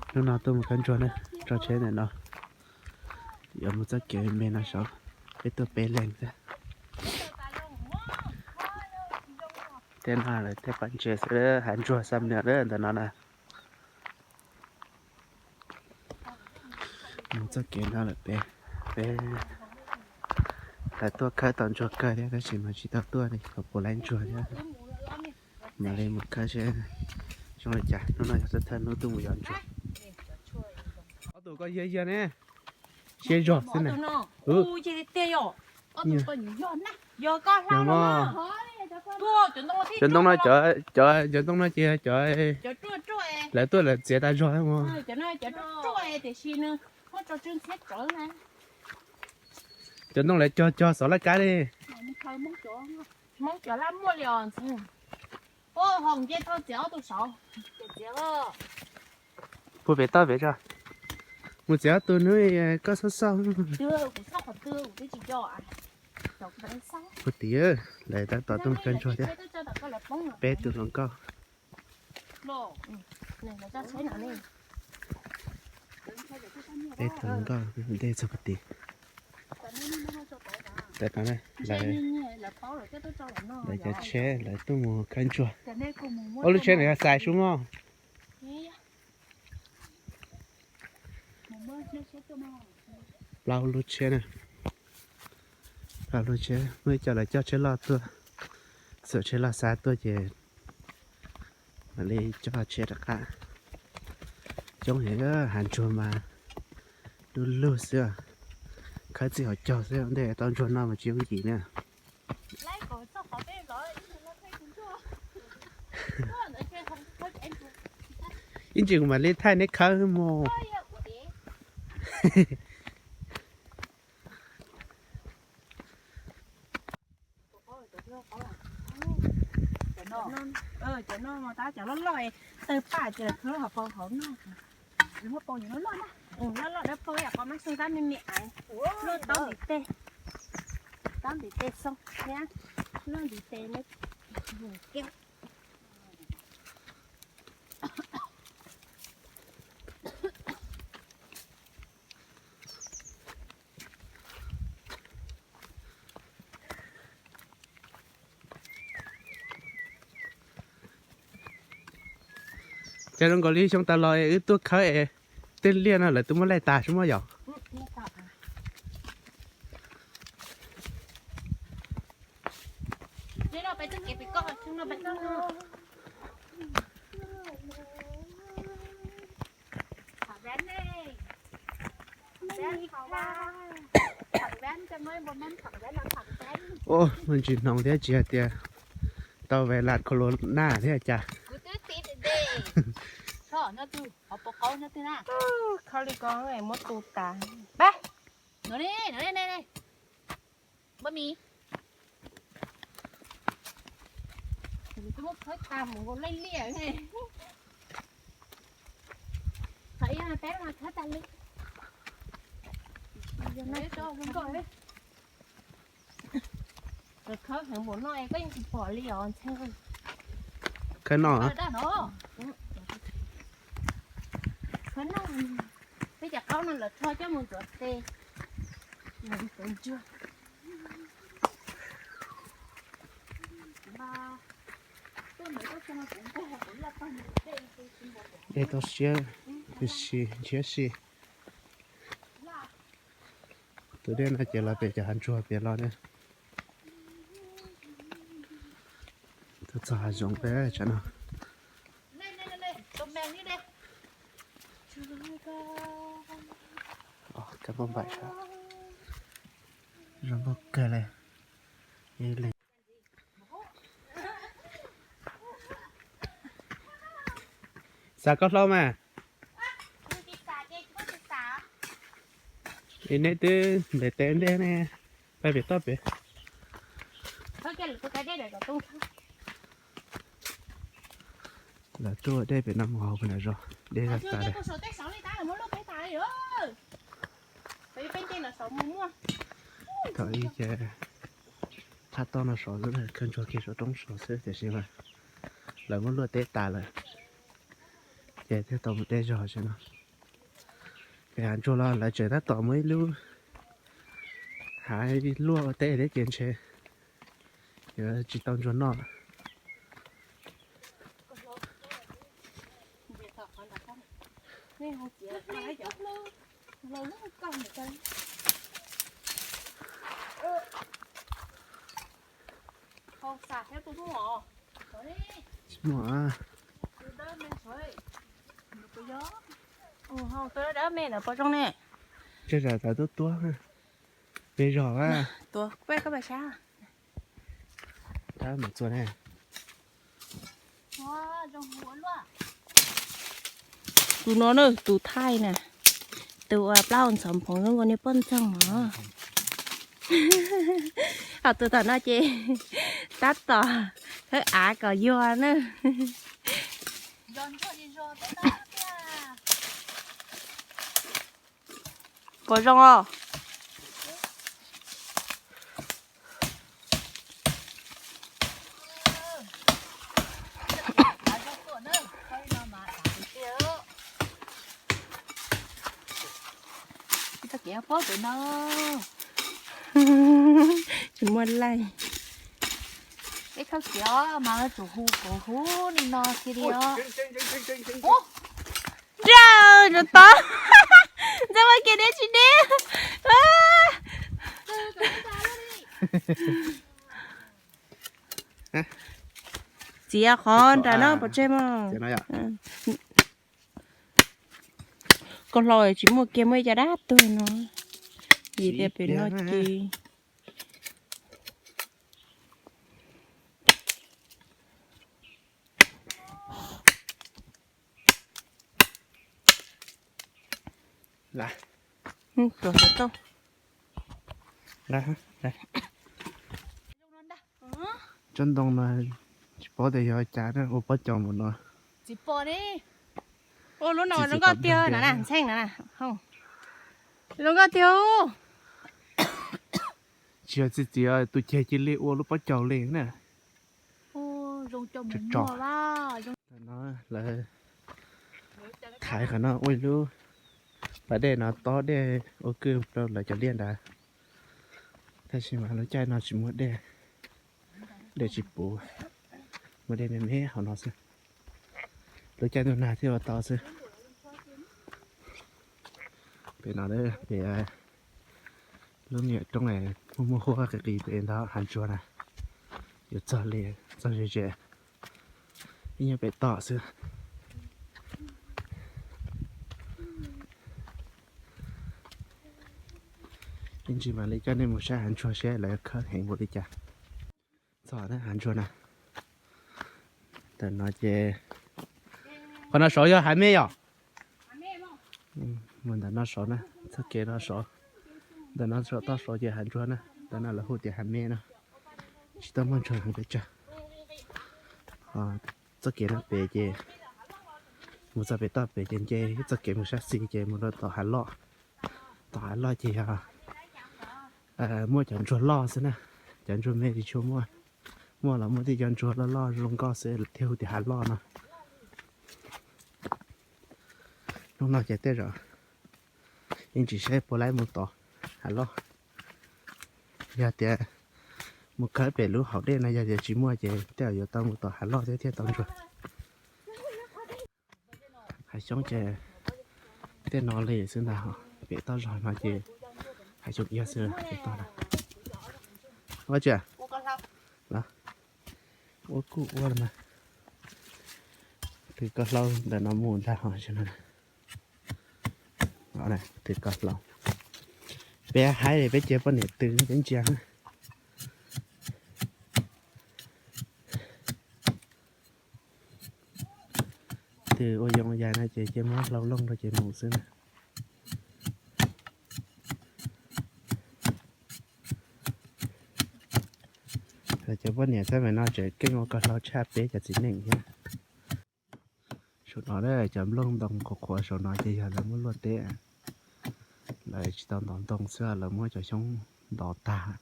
Hnub no tuaj mus khawb ntsuag na, tso tsheb ntawm no, yuav mus txoj kev me no saud, peb tuaj peb leeg xwb. Tej no lawv tej pab ntses xwb, hav ntsuag xam nws ntawm no na. Mus txoj kev no lawm peb, peb lawv tuaj khawb tau ntsuag kawg thiab tab sis mas tsis tau tuaj li, puas laib ntsuag thiab. Mam li mus khawb seb zoo li cas, hnub no yog xub thawj hnub tuaj mus yos ntsuag. Ob tug ko yog yog ne, siab zog xwb na. Cov ntoo no, cov, cov ntoo no ces cov lawv tuaj lawv txiav tas zog mus. Cov ntoo lawv cog cog xov laj kab li. Puag pem toj pem tso. Mus txiav ob tug hnub koj xauj xauj. Puag tim lawv tab tom tuaj mus khawb ntsuag thiab. Peb tus hluas nkauj. Peb tus hluas nkauj ntej txog puag tim. Lawv, lawv cov tsheb lawv tuaj mus khawb ntsuag. Ob lub tsheb no yog xais sub moj. Plaub lub tsheb na. Plaub lub tsheb, muaj ib co lawv coj tsheb loj tuaj, xuas tsheb loj xa tuaj ces mam li coj tsheb rov qab. Coob heev, hav ntsuag mas du lug xwb, khawb txij hauv caug xwb, ntej tau ntsuag no mas tsis yooj yim na. Ib ntsis kuv mam li thaij neb khawb mus. Cov no mas tab cov loj loj, tawg paj ces lawv khawb hauv paus hauv no. Loj loj dawb paug yam qhov mab xeej tab me me aiv, luaj taub ntiv tes, taub ntiv tes xoo thiab luaj ntiv tes ne. Cas zoo nkaus li xyoo tas los es wb tuaj khawb es tej liaj no lawv twb muab laij tas sub moj yom. Ua, muaj ntsis hnoos thiab tsis hais tias tau ve las kho lo na thiab cas. Kho li ko muab tu tas. Pab, npaj mis, kuv twb muab khawb tas mus nkaus laij liaj ne. Qhov ib no peb no khawb tas li. Khawb heev npaum no es koj yeej tsis pom li os ntxhee. Khawb no, khawb no, peb cov qaub no lawv rho coj mus ntxuav tes, ntxuav ntsuag. Dej toj siab, si, ntshiab si. Tus dej no ces los pem cov hav ntsuag pem los ne. Tuaj txog hav zoov pem tsam no. Kab npauj npaim sab, zoo nkauj kawg li. Xav koj hlau mas. Es neb twb ntes tes ntej ne, pab pem toj pem. Lawv tuaj dej pem no mus hauv pem no zos, dej zog tas lawm. Thaum ub ces thaj toj no saud xwb, khawb ntsuag kiag saum roob saud xwb tiam sis mas lawv muab luaj teb tas lawm. Ces thiaj tau mus de zog no. Pem hav ntsuag los lawv tseem tab tom muaj ib lub hav luaj ua teb thiab ces ntshe yuav tsis tau ntsuag noj. Tsis muaj. Tseg zam tawv tuab tuab. Peb zog a. Tab mus txua ne. Tus no na, tus thaij na, tus uas plaub ntxhov phoov zoo nkaus niag poj ntxoog os. Ho tus tom no ces tab tom thawb av kom yuag na. Puas zoo os? Txoj kev pob pem no tsis muaj laij. Peb txhob khiav mas tsum hu kuv hu li no kiag li os. Nrawm rau tod. Ntxawm Vaj Kiag deb tsis deb. Txiav qhov nram no pov tseg mas. Koj hlau tsis muaj kiag, muaj ib co dab tuag no. Vim tias pem no ces Tsob ntoo no tsis paub tias yog cas ua pob caus npaum no. Tsis pom ne. Ua lub no zoo nkauj tiag na, ntxheej na. Zoo nkauj tiag. Tsis yog txiv txiv tus ceg cia li ua lub pob caus li na. Tso no lawv thaiv qhov no ua ib lub pas dej no tob dej ua kwj rau lawv cov liaj nrad. Tab sis mas lub caij no tsis muaj dej, dej tsis puv, muaj dej me me hauv no xwb. Lub caij ntuj nag thiaj ua tau xwb. Pem no pem lub me nyuam roob muaj muaj huab qis qis pem ntawd hav ntsuag na. Yuav txog li, txog ze ze, ib nyuag pem toj xwb. Ib ntsis mam li coj nej mus saib hav ntsuag seb lawv khawb heev npaum li cas. Txog hav ntsuag na. Ntawm no ces, qhov no saud yog hav me yom? Mus ntawm no saud na, txoj kev no saud. Ntawm no saum toj saud ces hav ntsuag na, ntawm no lawv hu tias hav me no. Tsis tau muaj ntsuag heev pes tsawg. Txoj kev no pem ces mus txog pem toj pem ces nce ib txoj kev mus sab xis ces mus rau tom hav loj. Tom hav loj ces yog muaj cov ntsuag loj xwb na, cov ntsuag me tsis tshua muaj. Muaj los muaj tej cov ntsuag loj loj zoo nkauj xwb thiaj hu tias hav loj no. Hnub no ces tej zaum yeej tsis saib puas laib mus tom hav loj. Yog tias mus khawb pem lub hauv dej no yog tias tsis muaj ces tej zaum yuav tau mus tom hav loj thiab thiaj tau ntsuag. Hav xyoob ces tej no li xwb ntag, pem toj zog no ces hav xyoob iab xwb pem toj no. Ua tsi? Ua kuj ua los mas. Tw koj hlau ntawm no mus ntag ho. Tw koj hlau. Peb haib peb cia poj niam tw peb ntsia. Tw ua yoov yaig no ces cia muab hlau looj rau ces mus xwb na. Cov poj niam txhab me no tseem keej ua koj hlau tshaj peb cov txiv neej thiab. Saum no cov nplooj ntoo qhuav qhuav saum no ces yog lawv muab luaj teb. Lawv tsis tau ntov ntoo xwb, lawv muab cov xyoob ntov tag.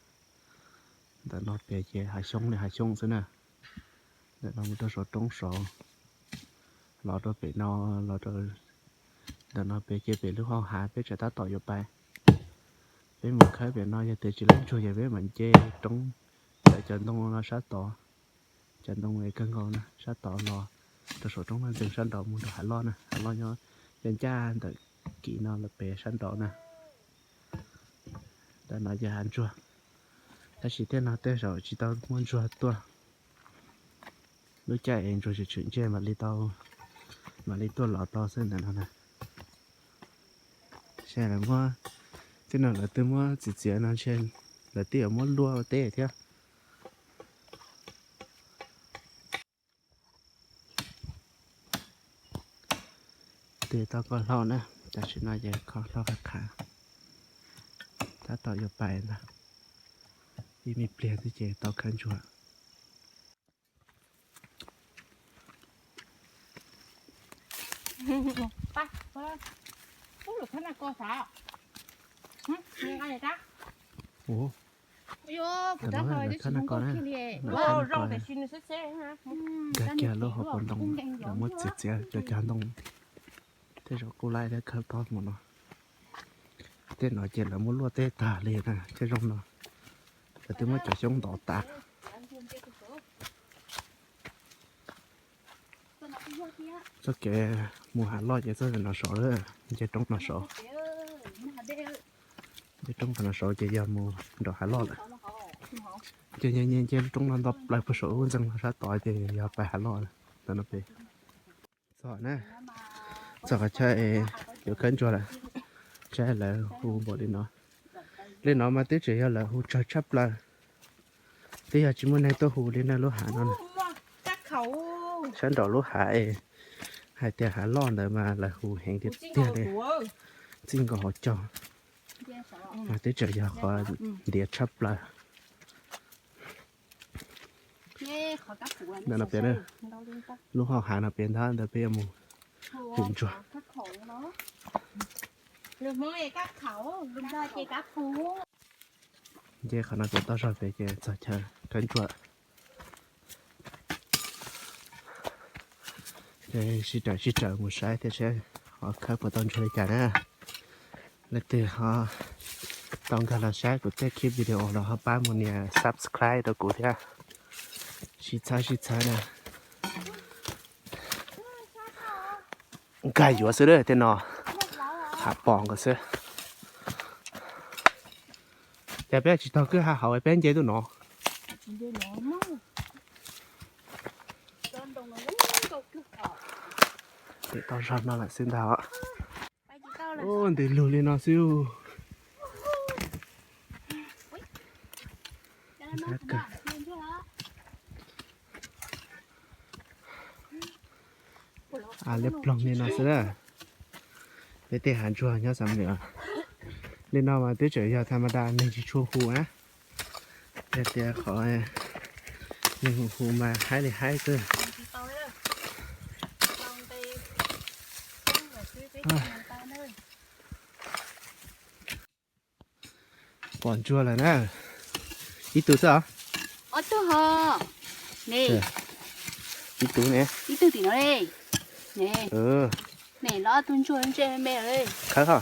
Ntawm no pem ces hav xyoob li hav xyoob xwb na. Ntawm no mus rau saum roob saud. los rau pem no, los rau ntawm no pem ces pem lub hau hav peb tseem tab tom yuav pais. Peb mus khawb pem no, yog tias tsis laib ntsuag ces peb mam nce roob ntawm cov ntoo no sab tod, cov ntoo kawg nkaus na sab tod los rau saum roob Vaj Ntxees sab nraud mus rau hav loj na, hav loj nyob ncaj ncaj ntawm kis no los pem sab nraud na. Ntawm no ces hav ntsuag, tab sis tej no tej zaum tsis tau muaj ntsuag tuaj. Lub caij es ntsuag tshwm tshwm ntsej mam li tau, mam li tuaj los tau xwb ntawm no na. Ntshe lawv muab, tej no lawv twb muab txiav txiav no ntshe lawv twb yuav muab luaj ua teb thiab. Tes tau koj hlau na, tam sim no ces koj hlau qhov qhav, tab tom yuav pais ntag. Ib me pliag xwb ces tau khawb ntsuag. Nkag kiag lub hauv paus ntoo, lawv muab txiav txiav cov cag ntoo, tej zaum kuj laib thiab khawb tau mus no. Tej no ces lawv muab luaj teb tag li na, tej zoo no lawv twb muab cov xyoob ntov tas. Txoj kev mus hav loj ces txoj no saud, nce roob no saud. Nce roob no saud ces yog mus nram hav loj lawm. Ces nce nce nce lub roob no nto plaws puag saum lub ntxeev no sab tod ces yog pais hav loj lawm. Txog na, txog qhov chaw yuav khawb ntsuag lawm, saib lawv hu npaum li no. Li no mas twb tseem yog lawv hu tsawg tshaj plaws, twb yog tsis muaj neeg tuaj hu li na lub hav no na. Sab nraum lub hav es hais tias hav loj ntawd mas lawv hu heev tiag tiag li, txij nkaus hauv caug mas twb tseem yog qhov ntiav tshaj plaws. Ntawm no pem, lub hau hav no pem ntag ntawd peb yuav mus hu ntsuag. Nce qhov no pem toj zog pem ces txog chaw khawb ntsuag. Sib raws sib raws mus saib thiab seb ho khawb puas tau ntsuag li cas na. Leej twg ho tau nkag los saib kuv tej clip video los ho pab mus nias subscribe rau kuv thiab. Sib txhawb sib txhawb na. Nkag yuav xwb lawm tej no, hav pos nkaus xwb. Cas peb tsis taug kwj ha hauv peb nce tuaj no. Pem toj zog no lawm xwb ntag. Ua ntev lug li no xwb. Liab ploog li no xwb na. Peb tej hav ntsuag nyob Xam Nuam li no mas twb tseem yog tha ma da neeg tsis tshua hu na. Yog tias qhov neeg hu hu mas haib li haib xwb. Pom ntsuag lawm na. Ib tug xwb os? Ob tug ho. Ne. Ib tug ne. Ib tug tim no le. Ne. Ne los ob tug ntsuag ntsej me me lawm. Khawb ho.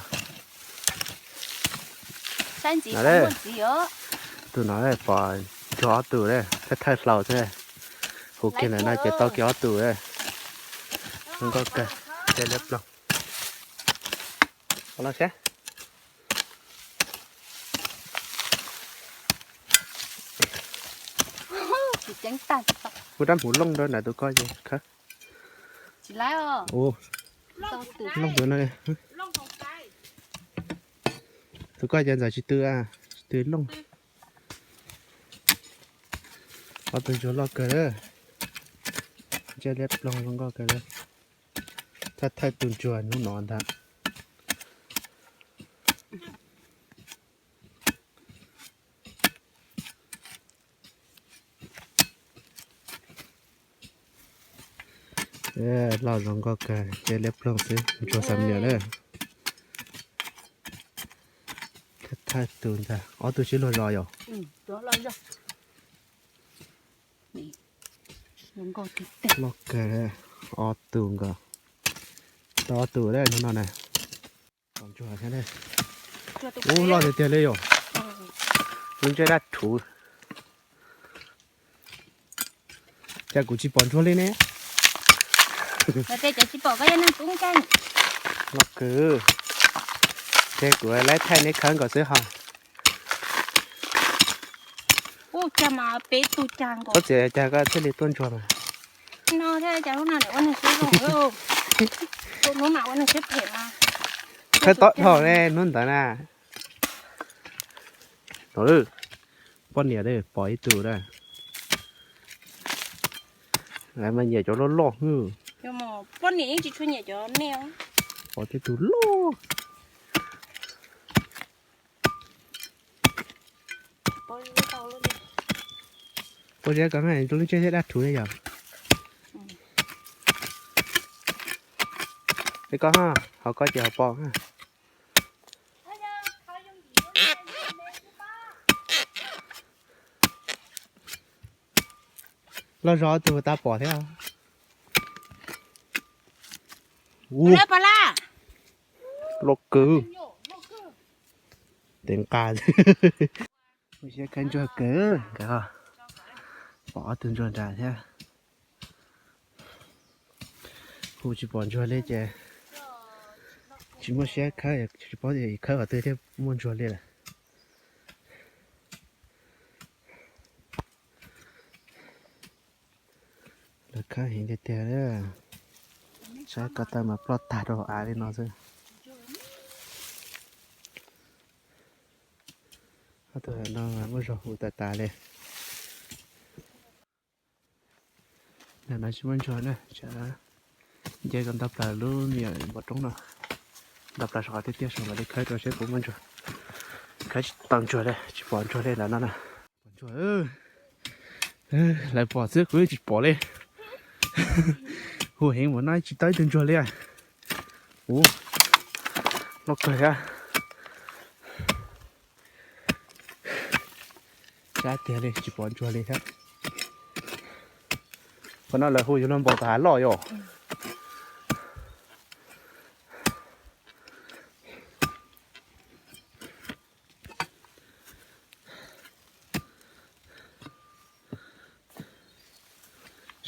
Saib ntxiv puas muaj ntxiv os. Tus no pom ntsuag ob tug, thawj thawj hlau xwb. Hu kiag ntawm no ces tau kiag ob tug. Zoo nkauj kawg, liab ploog. Los saib. Hu rab hmuv looj rau ntawm tus ko ces khawb. Looj tus no. Tus ko ces ntxawm tsis tw, tsis tw looj. Ob tug ntsuag loj kawg, ntsej liab ploog zoo nkauj kawg li. Thawj thawj tus ntsuag hnub no ntag. Loj zoo nkauj kawg, ntsej liab ploog xwb, ntsuag Xam Nuam na. Thawj thawj tus ntag, ob tug sib luag zos yom. Loj kawg, ob tug nkaus. Tau tus hnub no na. Pom ntsuag thiab. Ub, loj tiag tiag li yom. Lub ntsej dab rhuv. Cas kuv tsis pom ntsuag li ne? Los kwv, ces kuv laib thaij neb khawb nkaus xwb hos. Txhob txiav, cas koj thiaj li tuaj ntsuag mas. Khawb tob dhau ne hnub ntawd na. Poj niam pom ib tug na. Lawv mas nyiam cov loj loj. Poj niam yeej tsis tshua nyiam cov nej. Pom tej tug loj. Pom ziab ko, lub ntsej thiab dab rhuv li yom. Es koj, hauv koj ces hauv paus. Loj zog tus tas pom thiab. Ub, loj kawg. Tes nqa. Muaj siab khawb ntsuag kawg, pom ob tug ntsuag nrad thiab. Hu tsis pom ntsuag li ces tsis muaj siab khawb, tsis paub khawb qhov twg thiaj muaj ntsuag li lawm. Lawv khawb heev tiag tiag. Saib ko taw mas ploj tag rau av li no xwb. Ob tug no muaj zog hu tas tas li. Ntawm no tsis muaj ntsuag na, nce kom nto plaws lub me nyuam npoo roob no, nto plaws saum qhov tiaj tiaj saum ntawd li khawb rau seb puas muaj ntsuag. Khawb tsis tau ntsuag li, tsis pom ntsuag li ntawm no na. Pom ntsuag, lawv pom xwb kuv yeej tsis pom li. Hu heev ua no tsis tau ib tug ntsuag li. Ub, loj kawg thiab. Sab tiag li tsis pom ntsuag li thiab. Qhov no lawv hu yus los npog tom hav loj yom.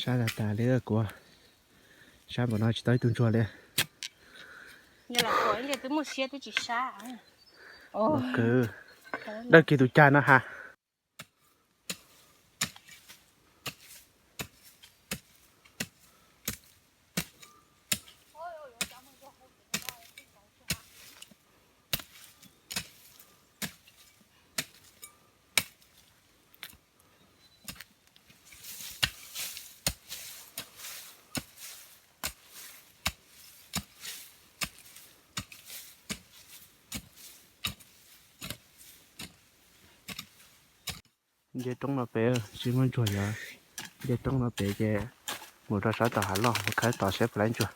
Sab tas tas li kuv, sab npaum no tsis tau ib tug ntsuag li. Dawb kiag tus cag no ha. Nce roob no pem tsis muaj ntsuag yog, nce roob no pem ces mus rau sab tom hav loj mus khawb tod seb puas laib ntsuag.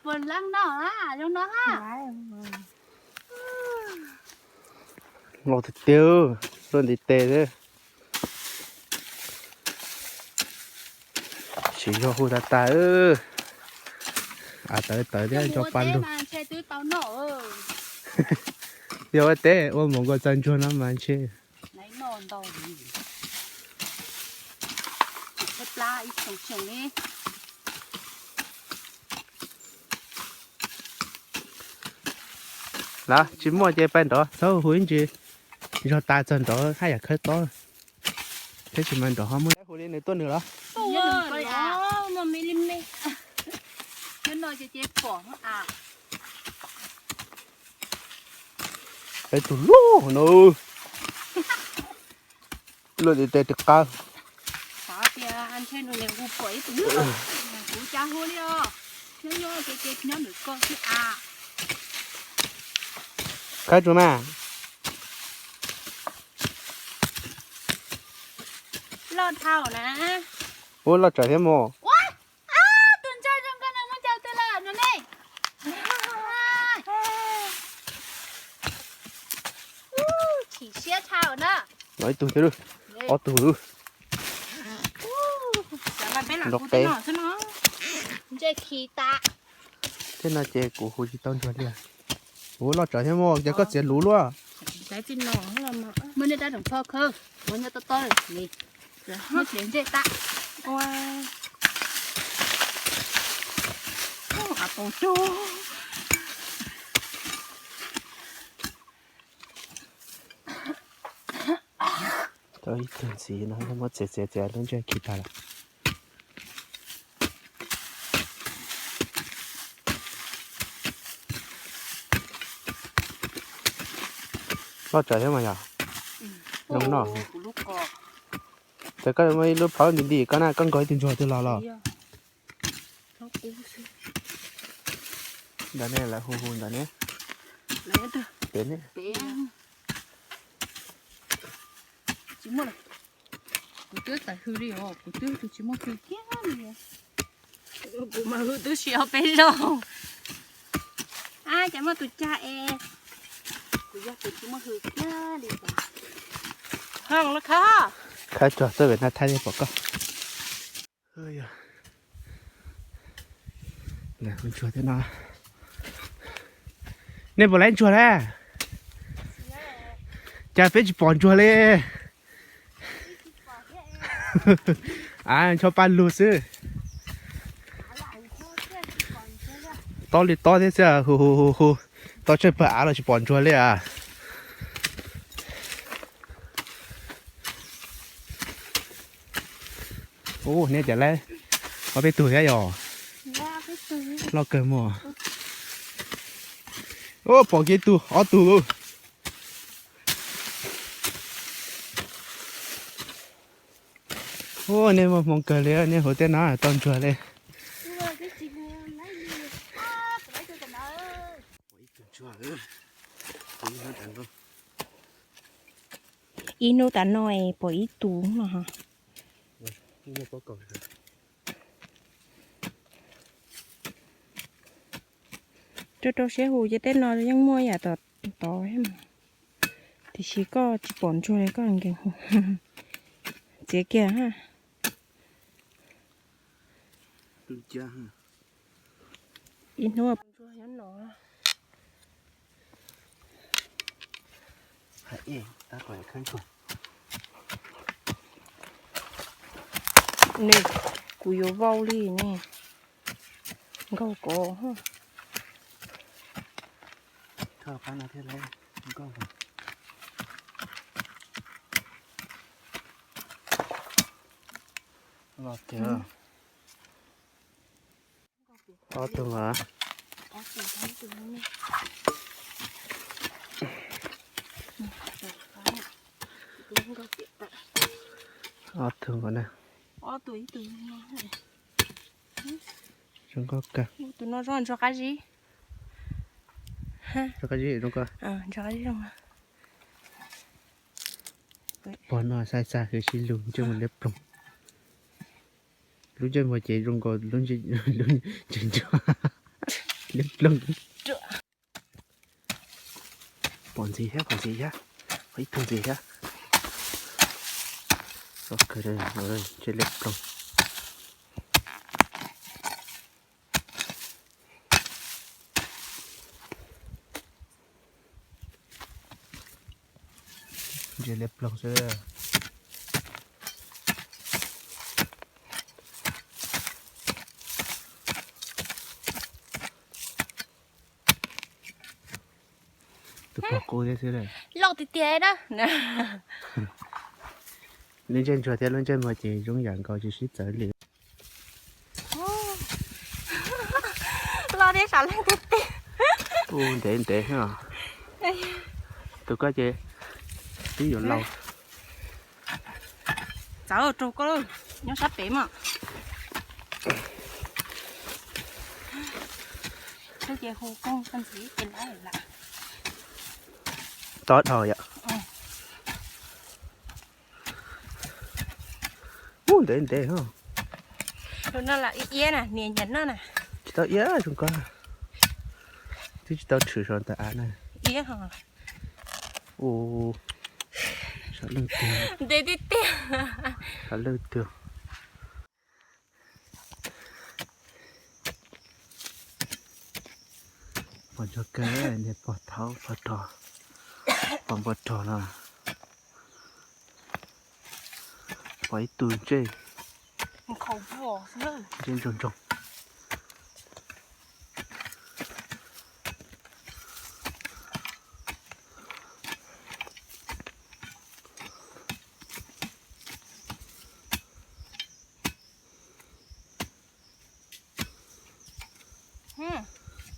Puas leej no zoo no ha. Loj tiag tiag, loj ntiv tes xwb. Siv zog hu tas tas. Av tawv tawv thiab nco pa lug. Yog ua teb ua mus nkaus txaus ntsuag no mas ntshe. Los tsis muaj ces pais nrov txhob hu ib ntsis, zog tas txog nrov haj yam khawb tob. Tab sis mas nrov ho muaj hu li nws tuaj nws los. Peb tus loj no, loj ntiv tes tis qawv. Khawb tsuas mas. Loj dhau na. Ub, loj tsawv thiab mus. Tus Ib tug thiab lawm, ob tug lawm. Nrov qev. Ntsej khi tas. Thiab no ces kuv hu tsis tau ntsuag li. Kuv loj tsawv thiab mas, ces koj txiav luv luaj. Muaj nej rab tsoom pho khawb, kuv nyob tob tob li. Muaj txiav ntsej tas. Tau ib tug ntxiv no muab txiav txiav txiav lub ntsej khi tas lawm. Loj tsawv thiab mas yom. Zoo noj. Ces koj muaj ib lub phawb nti nti koj na, koj nkaug ib tug ntsuag twg los los. Ntawd ne, lawv hu hu ntawd ne. Pem ne. Kuv twb tawm hws li os, kuv twb hws tsis muaj hws kiag li. Kuv mas hws twb tsis ob peb zaug. Ab, cas muaj tus cag es kuv yog tus tsis muaj hws kiag li. Khawb tsuag tuaj pem no thaij nej pom koj. Ntsuag thiab no. Nej puas laib ntsuag na? Cas peb tsis pom ntsuag li. A, ncho paj lug xwb. Tob li tob thiab xwb, hu hu hu hu. Tob tsawg pawg av los tsis pom ntsuag li as. Ub, nej cas laib ob peb tug thiab yom? Loj kawg mog. Ub, pom kiag tug, ob tug. Ub, nej muaj hmoo kawg li, nej hauv tej no tau ntsuag li. Ib hnub tas no es pom ib tug no. Rau rau siab hu ces tej no yeej muaj yam tom tod thiab mas. Tiam sis koj tsis pom ntsuag li koj nkees hu. Txiav kiag ha. Ib hnub ntsuag nyob no. Nws, kuv yuav vau li ne. Nkaug kov. Ob tug mas. Ob tug nkaus na. Zoo nkauj kawg. Tus no zoo ntsuag qab zib. Ntsuag qab zib zoo nkauj. Pog no xav xav hws sib lug ntsej muag liab ploog. Lub ntsej muag ces zoo nkaus lub ntsej ntsuag liab ploog. Pom ntxiv thiab, pom ntxiv thiab, pom ib tug ntxiv thiab. Ntsej liab ploog. Ntsej liab ploog xwb. Tus pog qub thiab xwb. Loj tiag tiag na. Lub ntsej ntsuag thiab lub ntsej muag ces zoo yam nkaus tsis sib txawv li. Loj thiab sav leej tiag tiag. Ub, ntev ntev. Tus koj ces twb yuav laus. Txawv rau koj, nyob sab pem mas. Ces hu koj ntxiv ces lawm lam. Tob dhau yom. Ub, ntev ntev. Tus no lam iab na, niam nyiam noj na. Tsis tau iab zoo koj. Twb tsis tau tshwm saum ntawm av na. Iab ho. Ub, Ntev tiag tiag. Sawv lwj tiag. Pom ntsoog kawg, niag pog thaub pog rog, pog npua rog no. Pom ib tug ntsej, ntsej ntsoog ntsoog.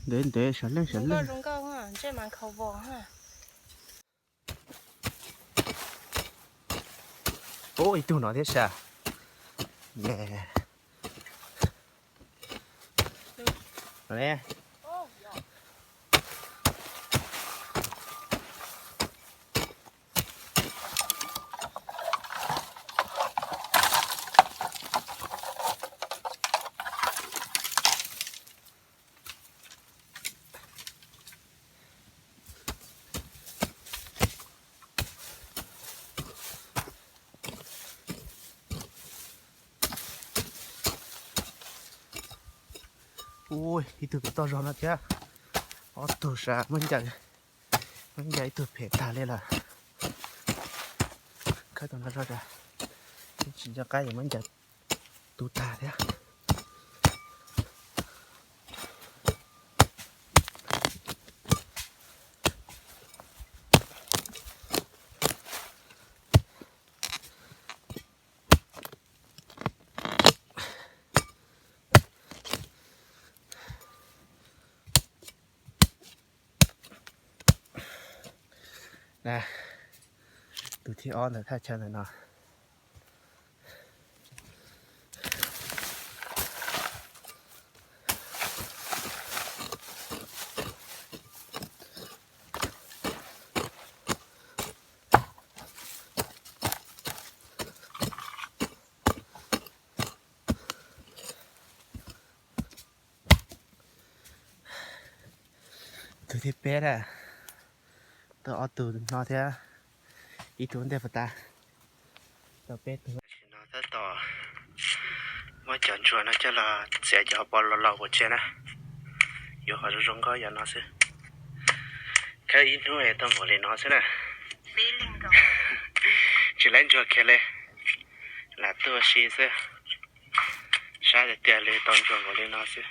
Ntev ntev, sawv leej sawv leej. Ub, ib tug no thiab sas. Ub, ib tug pem toj zog no thiab. Ob tug sas muab ncaws, muab ncaws ib tug phem tag li lawm. Khawb tau no zog, tsis nco qab yuav muab ncaws tu tag thiab. Tus thib ob ntawm thaj chaw ntawm no. Tus thib peb na, tau ob tug no thiab, ib tug ntej puas tas, tau peb tug. Tam sim no tab tom muab cov ntsuag no coj los txiav cov hauv paus laus laus pov tseg na, yuav qhov zoo zoo nkauj yog no xwb. Khawb ib hnub es tau npaum li no xwb na. Tsis laib ntsuag kiag li, lam tuaj si xwb. Sab tiag tiag li tau ntsuag npaum li no xwb.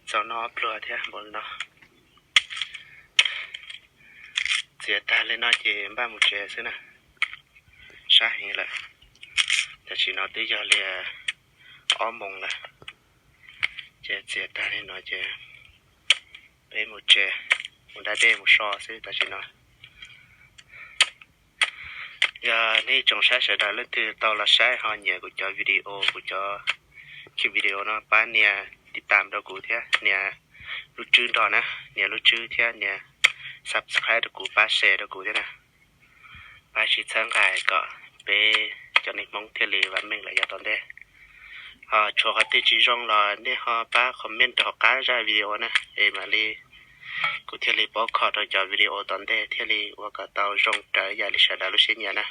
Txaus no pluag thiab npaum li no. Txiav tag li no ces npaj mus tsev xwb na. Sab heev lawm. Tam sim no twb yog li ob moos lawm. Ces txiav tag li no ces peb mus tsev, mus da dej mus so xwb tam sim no. Yog nej tsoom saib sawv daws leej twg tau los saib ho nyiam kuv cov video, kuv cov clip video no pab nias tiv tam rau kuv thiab nias lub tswb nrog na, nias lub tswb thiab nias subscribe rau kuv, pab share rau kuv thiab na. Pab sib txhawb nqa kom peb cov neeg Hmoob thiaj li vam meej lawm yav tom ntej. Ho tshuav qhov twg tsis zoo los nej ho pab comment rau hauv qab zaj video na, es mam li kuv thiaj li paub kho rau cov video tom ntej thiaj li ua kom tau zoo raws ib yam li sawv daws lub siab nyiam na.